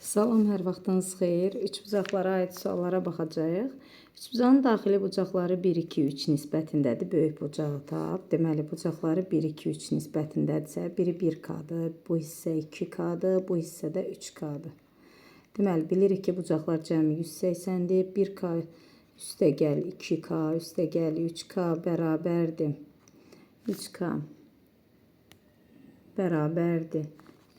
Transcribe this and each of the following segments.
Salam, hər vaxtınız xeyir. Üçbucaqlara aid suallara baxacağıq. Üçbucağın daxili bucaqları 1, 2, 3 nisbətindədir. Böyük bucağı tap. Deməli, bucaqları 1, 2, 3 nisbətindədirsə, biri 1K-dır, bu hissə 2K-dır, bu hissə də 3K-dır. Deməli, bilirik ki, bucaqlar cəmi 180-dir. 1K üstə gəl 2K, üstə gəl 3K bərabərdir. 3K bərabərdir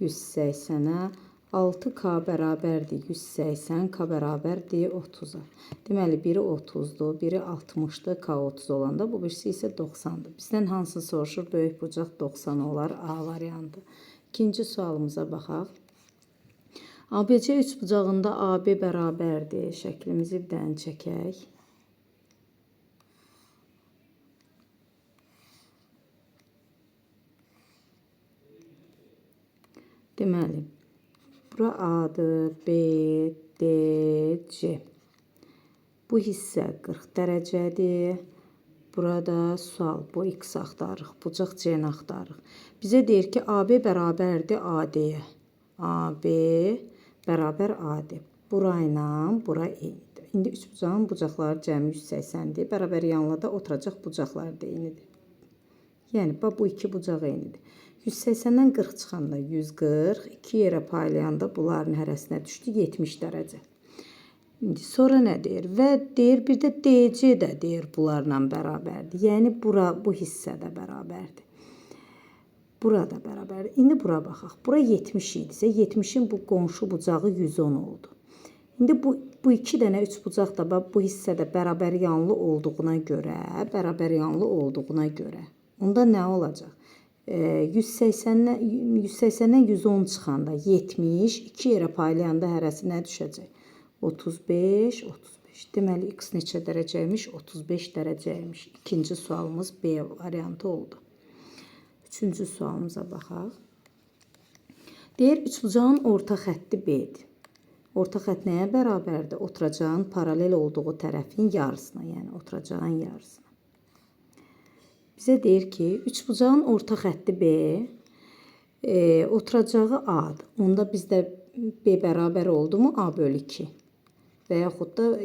180-ə. 6K bərabərdir 180, K bərabərdir 30-a. Deməli, biri 30-dur, biri 60-dır, K 30 olanda, bu birisi isə 90-dır. Bizdən hansı soruşur? Böyük bucaq 90 olar, A variantı. İkinci sualımıza baxaq. ABC üçbucağında AB bərabərdir. Şəklimizi bir dənə çəkək. Deməli, bura A-dır, B, D, C. Bu hissə 40 dərəcədir. Burada sual, bu X axtarırıq, bucaq C-ni axtarırıq. Bizə deyir ki, AB bərabərdir AD-yə. AB bərabər AD. Bura ilə bura eynidir. İndi üçbucağın bucaqları cəmi 180-dir. Bərabər yanlarda oturacaq bucaqlar da eynidir. Yəni, bax, bu iki bucaq eynidir. 180-dən 40 çıxanda 140, iki yerə paylayanda bunların hərəsinə düşdü 70 dərəcə. İndi sonra nə deyir? Və deyir, bir də DC də deyir bunlarla bərabərdir. Yəni, bura, bu hissə də bərabərdir. Bura da bərabərdir. İndi bura baxaq. Bura 70 idisə, 70-in bu qonşu bucağı 110 oldu. İndi bu iki dənə üçbucaq da bax, bu hissədə bərabər yanlı olduğuna görə, onda nə olacaq? 180-dən 110 çıxanda 70, iki yerə paylayanda hərəsi nə düşəcək? 35, 35. Deməli, x neçə dərəcəymiş? 35 dərəcəymiş. İkinci sualımız B variantı oldu. Üçüncü sualımıza baxaq. Deyir, üçbucağın orta xətti B-dir. Orta xətt nəyə bərabərdir? Oturacağın paralel olduğu tərəfin yarısına, yəni oturacağın yarısına. Bizə deyir ki, üçbucağın orta xətti B, oturacağı A-dır. Onda bizdə B bərabər oldu mu? A bölü 2. Və yaxud da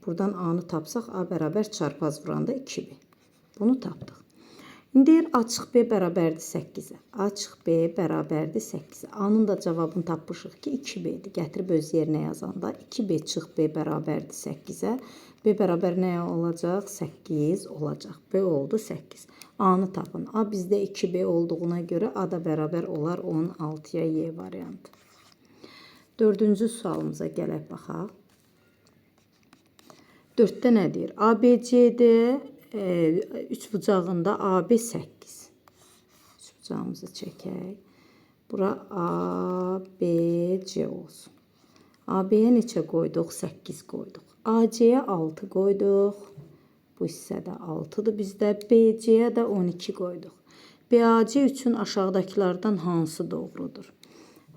buradan A-nı tapsaq, A bərabər çarpaz vuranda 2B. Bunu tapdıq. İndi deyir, A çıx B bərabərdir 8-ə. A çıx B bərabərdir 8-ə. A-nın da cavabını tapmışıq ki, 2B-dir. Gətirib öz yerinə yazanda 2B çıx B bərabərdir 8-ə. B bərabər nəyə olacaq? 8 olacaq. B oldu 8. A-nı tapın. A bizdə 2B olduğuna görə A da bərabər olar 16-ya Y variantı. Dördüncü sualımıza gələk baxaq. 4-də nə deyir? ABCD üçbucağında AB 8. Üçbucağımızı çəkək. Bura ABC olsun. AB-yə neçə qoyduq? 8 qoyduq. AC-yə 6 qoyduq. Bu hissədə 6-dır bizdə. BC-yə də 12 qoyduq. BAC üçün aşağıdakılardan hansı doğrudur?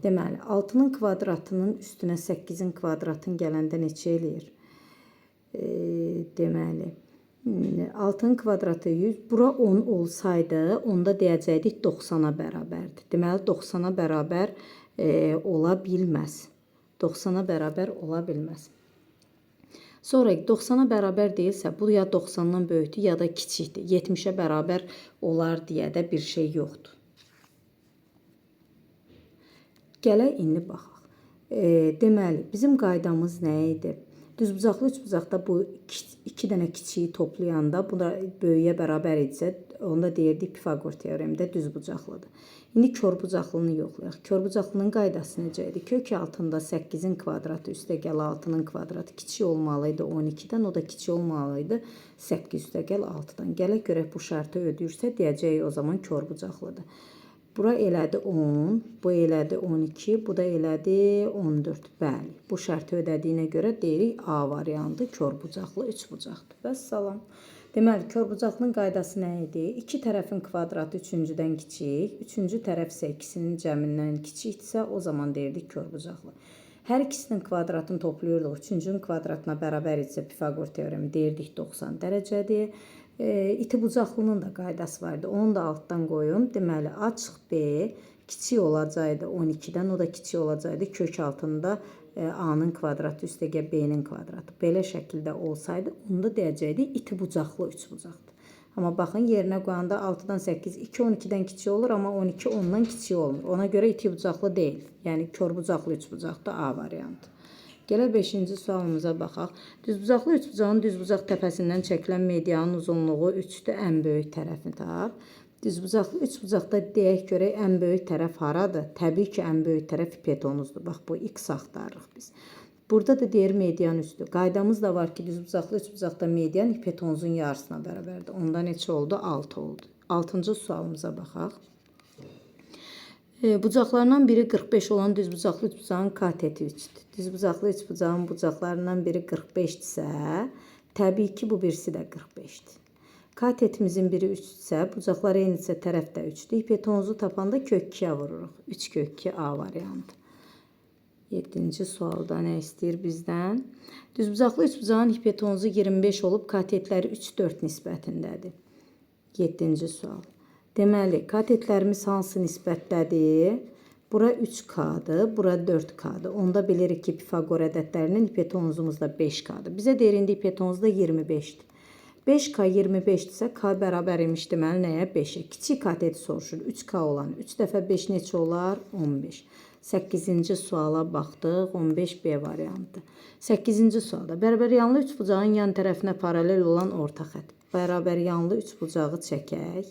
Deməli, 6-nın kvadratının üstünə 8-in kvadratın gələndə neçə eləyir? Deməli, 6-nın kvadratı 100. Bura 10 olsaydı, onda deyəcəkdik 90-a bərabərdir. Deməli, 90-a bərabər ola bilməz. 90-a bərabər ola bilməz. Sonra 90-a bərabər deyilsə, bu ya 90-dan böyükdür, ya da kiçikdir. 70-ə bərabər olar deyə də bir şey yoxdur. Gələk indi baxaq. Deməli, bizim qaydamız nə idi? Düzbucaqlı üçbucaqda bu iki dənə kiçiyi toplayanda, bu da böyüyə bərabər idisə, onda deyirdik Pifaqor teoremində düzbucaqlıdır. İndi korbucaqlını yoxlayaq. Korbucaqlının qaydası necə idi? Kök altında 8-in kvadratı üstə gəl 6-nın kvadratı kiçik olmalı idi 12-dən, o da kiçik olmalı idi 8 üstə gəl 6-dan. Gələk görək bu şərti ödəyirsə, deyəcəyik o zaman korbucaqlıdır. Bura elədi 10, bu elədi 12, bu da elədi 14. Bəli, bu şərti ödədiyinə görə deyirik A variantı korbucaqlı üçbucaqdır. Vəssalam. Deməli, korbucaqlının qaydası nə idi? İki tərəfin kvadratı üçüncüdən kiçik, üçüncü tərəf isə ikisinin cəmindən kiçikdirsə, o zaman deyirdik korbucaqlı. Hər ikisinin kvadratını toplayırdıq, üçüncünün kvadratına bərabər idisə Pifaqor teoremi deyirdik 90 dərəcədir. İti bucaqlının da qaydası var idi. Onu da altdan qoyum. Deməli, A çıx B Kiçik olacaqdı 12-dən, o da kiçik olacaqdı kök altında A-nın kvadratı üstəgəl B-nin kvadratı. Belə şəkildə olsaydı, onda deyəcəkdik iti bucaqlı üçbucaqdır. Amma baxın, yerinə qoyanda 6-dan 8, 2 12-dən kiçik olur, amma 12 10-dan kiçik olmur. Ona görə iti bucaqlı deyil. Yəni kör bucaqlı üçbucaqdır A variantı. Gələk 5-ci sualımıza baxaq. Düzbucaqlı üçbucağın düzbucaq təpəsindən çəkilən medianın uzunluğu 3-dür. Ən böyük tərəfini tap. Düzbucaqlı üçbucaqda deyək görək ən böyük tərəf haradır? Təbii ki, ən böyük tərəf hipotenuzdur. Bax, bu x axtarırıq biz. Burada da deyir median 3-dür. Qaydamız da var ki, düzbucaqlı üçbucaqda median hipotenuzun yarısına bərabərdir. Onda neçə oldu? 6 oldu. 6-cı sualımıza baxaq. Bucaqlarından biri 45 olan düzbucaqlı üçbucağın kateti 3-dür. Düzbucaqlı üçbucağın bucaqlarından biri 45-dirsə, təbii ki, bu birisi də 45-dir. Katetimizin biri 3-dürsə, bucaqlar eynidirsə tərəf də 3-dür. Hipotenuzu tapanda kök 2-yə vururuq. 3 kök 2 A variantı. 7-ci sualda nə istəyir bizdən? Düzbucaqlı üçbucağın hipotenuzu 25 olub, katetləri 3-4 nisbətindədir. 7-ci sual. Deməli, katetlərimiz hansı nisbətdədir? Bura 3K-dır, bura 4K-dır. Onda bilirik ki, Pifaqor ədədlərinin hipotenuzumuz da 5K-dır. Bizə deyir, indi hipotenuz da 25-dir. 5K 25-dirsə, K bərabər imiş deməli nəyə? 5-ə. Kiçik kateti soruşur. 3K olan. 3 dəfə 5 neçə olar? 15. 8-ci suala baxdıq. 15 B variantı. 8-ci sualda bərabər yanlı üçbucağın yan tərəfinə paralel olan orta xətt. Bərabər yanlı üçbucağı çəkək.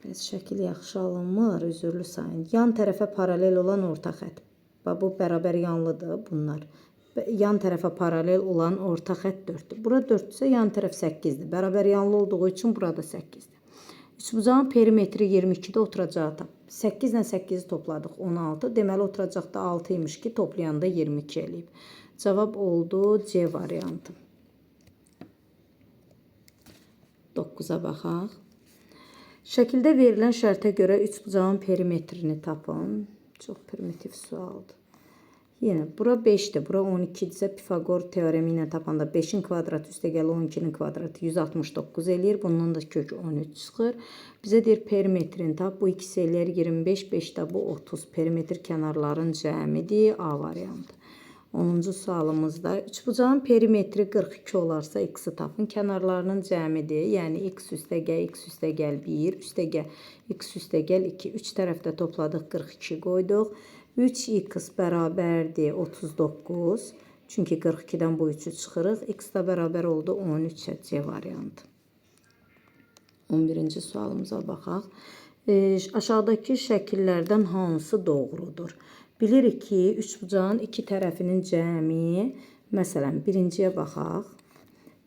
Bəs şəkil yaxşı alınmır, üzürlü sayın. Yan tərəfə paralel olan orta xətt. Bax, bu bərabər yanlıdır bunlar. Yan tərəfə paralel olan orta xətt 4-dür. Bura 4-dürsə, yan tərəf 8-dir. Bərabər yanlı olduğu üçün burada 8-dir. Üçbucağın perimetri 22-də oturacağı tap. 8 ilə 8-i topladıq 16. Deməli, oturacaqda 6 imiş ki, toplayanda 22 eləyib. Cavab oldu C variantı. 9-a baxaq. Şəkildə verilən şərtə görə üçbucağın perimetrini tapın. Çox primitiv sualdır. Yenə bura 5-dir, bura 12-dirsə Pifaqor teoremi ilə tapanda 5-in kvadratı üstəgəl 12-nin kvadratı 169 eləyir. Bundan da kök 13 çıxır. Bizə deyir perimetrini tap. Bu ikisi eləyir 25, 5 də bu 30. Perimetr kənarların cəmidir. A variantı. 10-cu sualımızda üçbucağın perimetri 42 olarsa x-i tapın. Kənarlarının cəmidir. Yəni x üstəgəl x üstəgəl 1, üstəgəl x üstəgəl 2. 3 tərəfdə topladıq 42 qoyduq. 3x bərabərdir 39. Çünki 42-dən bu 3-ü çıxırıq. X da bərabər oldu 13-ə C variantı. 11-ci sualımıza baxaq. Aşağıdakı şəkillərdən hansı doğrudur? Bilirik ki, üçbucağın iki tərəfinin cəmi, məsələn, birinciyə baxaq.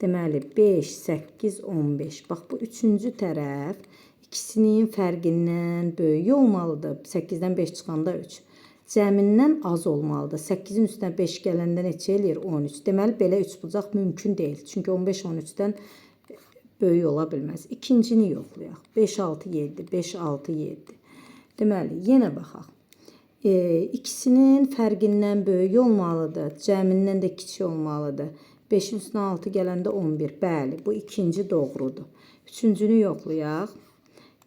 Deməli, 5, 8, 15. Bax, bu üçüncü tərəf ikisinin fərqindən böyük olmalıdır. 8-dən 5 çıxanda 3. Cəmindən az olmalıdır. 8-in üstünə 5 gələndə neçə eləyir? 13. Deməli, belə üçbucaq mümkün deyil. Çünki 15 13-dən böyük ola bilməz. İkincini yoxlayaq. 5, 6, 7. 5, 6, 7. Deməli, yenə baxaq. İkisinin fərqindən böyük olmalıdır. Cəmindən də kiçik olmalıdır. 5-in üstünə 6 gələndə 11. Bəli, bu ikinci doğrudur. Üçüncünü yoxlayaq.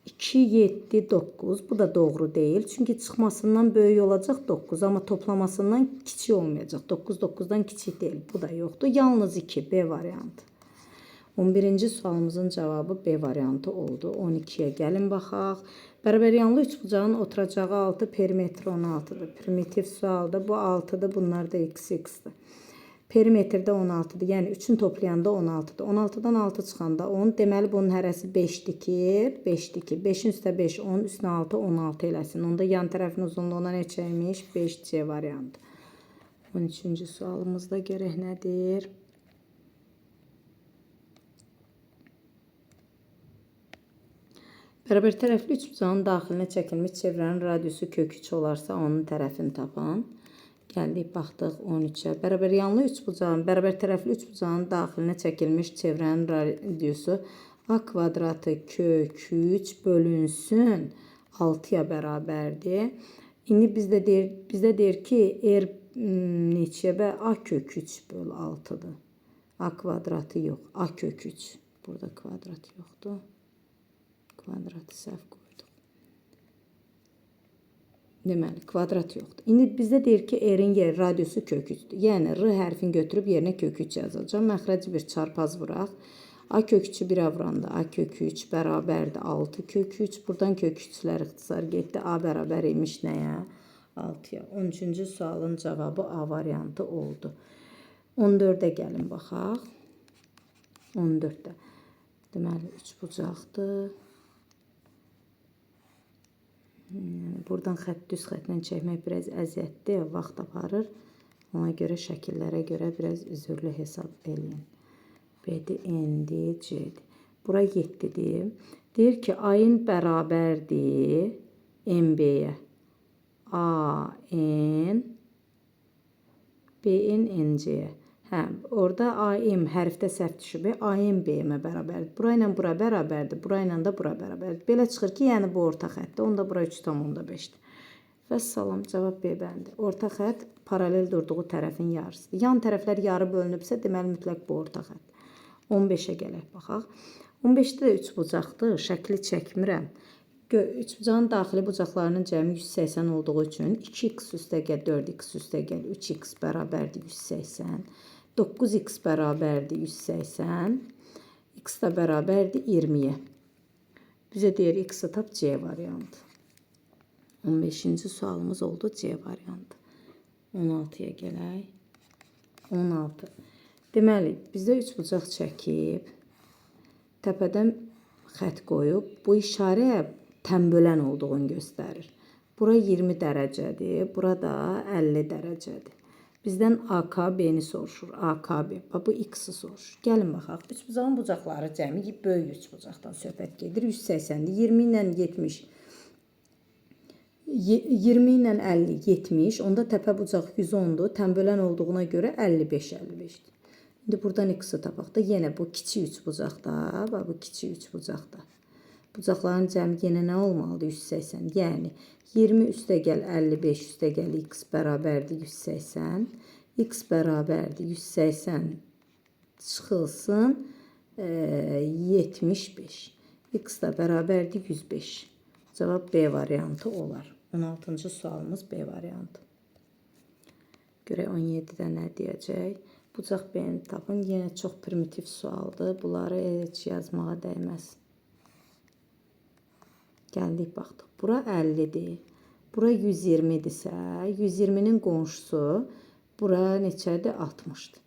2, 7, 9. Bu da doğru deyil. Çünki çıxmasından böyük olacaq 9, amma toplamasından kiçik olmayacaq. 9, 9-dan kiçik deyil. Bu da yoxdur. Yalnız 2, B variantı. 11-ci sualımızın cavabı B variantı oldu. 12-yə gəlin baxaq. Bərabəryanlı üçbucağın oturacağı 6, perimetri 16-dır. Primitiv sualdır. Bu 6-dır. Bunlar da x, x-dir. Perimetrdə 16-dır. Yəni 3-ün toplayanda 16-dır. 16-dan 6 çıxanda 10. Deməli bunun hərəsi 5-dir ki, 5-dir ki. 5-in üstə 5, 10, üstünə 6, 16 eləsin. Onda yan tərəfin uzunluğuna neçə imiş? 5C variantı. 13-cü sualımızda görək nədir? Bərabər tərəfli üçbucağın daxilinə çəkilmiş çevrənin radiusu kök 3 olarsa onun tərəfini tapın. Gəldik, baxdıq 13-ə. Bərabər yanlı üçbucağın, bərabər tərəfli üçbucağın daxilinə çəkilmiş çevrənin radiusu A kvadratı kök 3 bölünsün 6-ya bərabərdir. İndi bizdə deyir ki, R neçəyə bə? A kök 3 böl 6-dır. A kvadratı yox, A kök 3. Burada kvadrat yoxdur. Kvadratı səhv qoyduq. Deməli, kvadrat yoxdur. İndi bizdə deyir ki, R-in yeri radiusu kök 3-dür. Yəni, R hərfini götürüb yerinə kök 3 yazacağam. Məxrəci bir çarpaz vuraq. A kök 3-ü 1-ə vuranda A kök 3 bərabərdir 6 kök 3. Buradan kök 3-lər ixtisar getdi. A bərabər imiş nəyə? 6-ya. 13-cü sualın cavabı A variantı oldu. 14-ə gəlin baxaq. 14-də. Deməli, 3 bucaqdır. Yəni, buradan xətt düz xəttlə çəkmək biraz əziyyətli, vaxt aparır. Ona görə şəkillərə görə biraz üzürlü hesab eləyin. B-dir, N-dir, C-dir. Bura 7-dir. Deyir ki, A-in bərabərdir MB-yə. A, N, B-in NC-yə. Hə, orada AM hərfdə səhv düşüb. AM BM-ə bərabərdir. Bura ilə bura bərabərdir. Bura ilə də bura bərabərdir. Belə çıxır ki, yəni bu orta xəttdir. Onda bura 3,5-dir. Vəssalam, cavab B bəndi. Orta xətt paralel durduğu tərəfin yarısıdır. Yan tərəflər yarı bölünübsə, deməli mütləq bu orta xətt. 15-ə gələk baxaq. 15-də də 3 bucaqdır. Şəkli çəkmirəm. Üçbucağın daxili bucaqlarının cəmi 180 olduğu üçün 2x üstəgəl 4x üstəgəl 3x bərabərdir 180. 9x bərabərdir 180. X da bərabərdir 20-yə. Bizə deyir x-i tap C variantı. 15-ci sualımız oldu C variantı. 16-ya gələk. 16. Deməli, bizdə üçbucaq çəkib, təpədən xətt qoyub, bu işarə tənbölən olduğunu göstərir. Bura 20 dərəcədir, bura da 50 dərəcədir. Bizdən AKB-ni soruşur. AKB. Bax, bu X-i soruşur. Gəlin baxaq. Üçbucağın bucaqları cəmi böyük üçbucaqdan söhbət gedir. 180-dir. 20 ilə 70. 20 ilə 50, 70. Onda təpə bucaq 110-dur. Tənbölən olduğuna görə 55, 55-dir. İndi buradan X-i tapaq da. Yenə bu kiçik üçbucaqda. Bax, bu kiçik üçbucaqda. Bucaqların cəmi yenə nə olmalıdır? 180. Yəni 20 üstəgəl 55 üstəgəl x bərabərdir 180. X bərabərdir 180 çıxılsın 75. X da bərabərdir 105. Cavab B variantı olar. 16-cı sualımız B variantı. Görək 17-də nə deyəcək? Bucaq B-ni tapın. Yenə çox primitiv sualdır. Bunları heç yazmağa dəyməz. Gəldik, baxdıq. Bura 50-dir. Bura 120-dirsə, 120-nin qonşusu bura neçədir? 60-dır.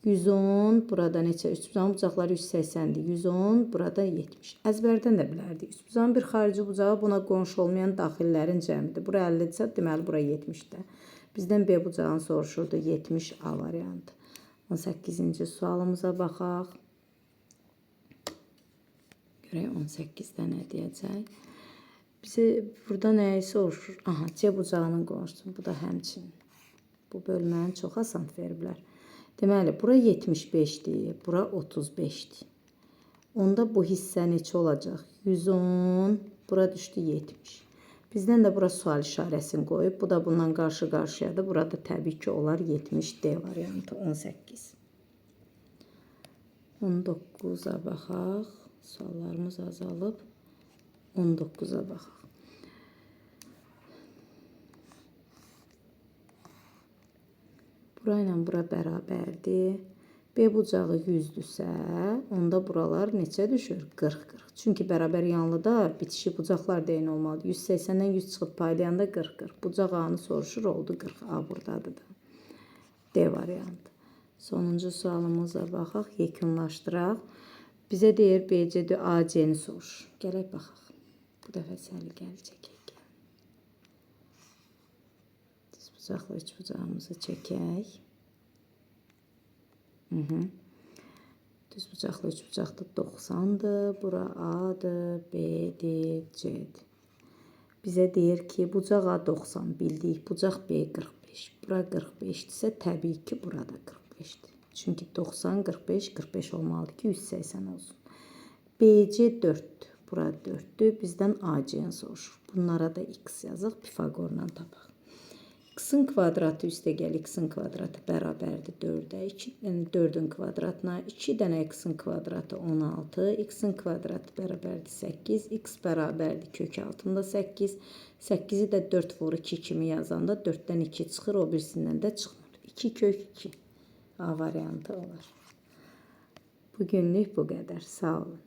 110, burada neçə? Üçbucağın bucaqları 180-dir. 110, burada 70. Əzbərdən də bilərdik. Üçbucağın bir xarici bucağı buna qonşu olmayan daxillərin cəmidir. Bura 50-dirsə, deməli bura 70-dir. Bizdən B bucağını soruşurdu. 70 A variantı. 18-ci sualımıza baxaq. Görək 18-də nə deyəcək? Bizə burada nəyi soruşur? Aha, C bucağının qonşusu. Bu da həmçinin. Bu bölməni çox asan veriblər. Deməli, bura 75-dir, bura 35-dir. Onda bu hissə neçə olacaq? 110, bura düşdü 70. Bizdən də bura sual işarəsini qoyub. Bu da bundan qarşı-qarşıyadır. Burada təbii ki, olar 70 D variantı 18. 19-a baxaq. Suallarımız azalıb. 19-a baxaq. Bura ilə bura bərabərdir. B bucağı 100-dürsə, onda buralar neçə düşür? 40-40. Çünki bərabər yanlıda bitişik bucaqlar da eyni olmalıdır. 180-dən 100 çıxıb paylayanda 40-40. Bucaq A-nı soruşur, oldu 40. A buradadır da. D variantı. Sonuncu sualımıza baxaq, yekunlaşdıraq. Bizə deyir BC-də AC-ni soruşur. Gələk baxaq. Bu dəfə səliqəli çəkək. Düz bucaqla üç bucağımızı çəkək. Düz bucaqla üç bucaqda 90-dır. Bura A-dır, B-dir, C-dir. Bizə deyir ki, bucaq A 90 bildik, bucaq B 45. Bura 45-dirsə, təbii ki, burada 45-dir. Çünki 90, 45, 45 olmalıdır ki, 180 olsun. BC 4-dür. Bura 4-dür. Bizdən AC-ni soruşur. Bunlara da X yazıq. Pifaqorla tapaq. X-in kvadratı üstəgəl x-in kvadratı bərabərdir 4-ə. 2, yəni 4-ün kvadratına 2 dənə x-in kvadratı 16, x-in kvadratı bərabərdir 8, x bərabərdir kök altında 8. 8-i də 4 vur 2 kimi yazanda 4-dən 2 çıxır, o birisindən də çıxmır. 2 kök 2 A variantı olar. Bugünlük bu qədər. Sağ olun.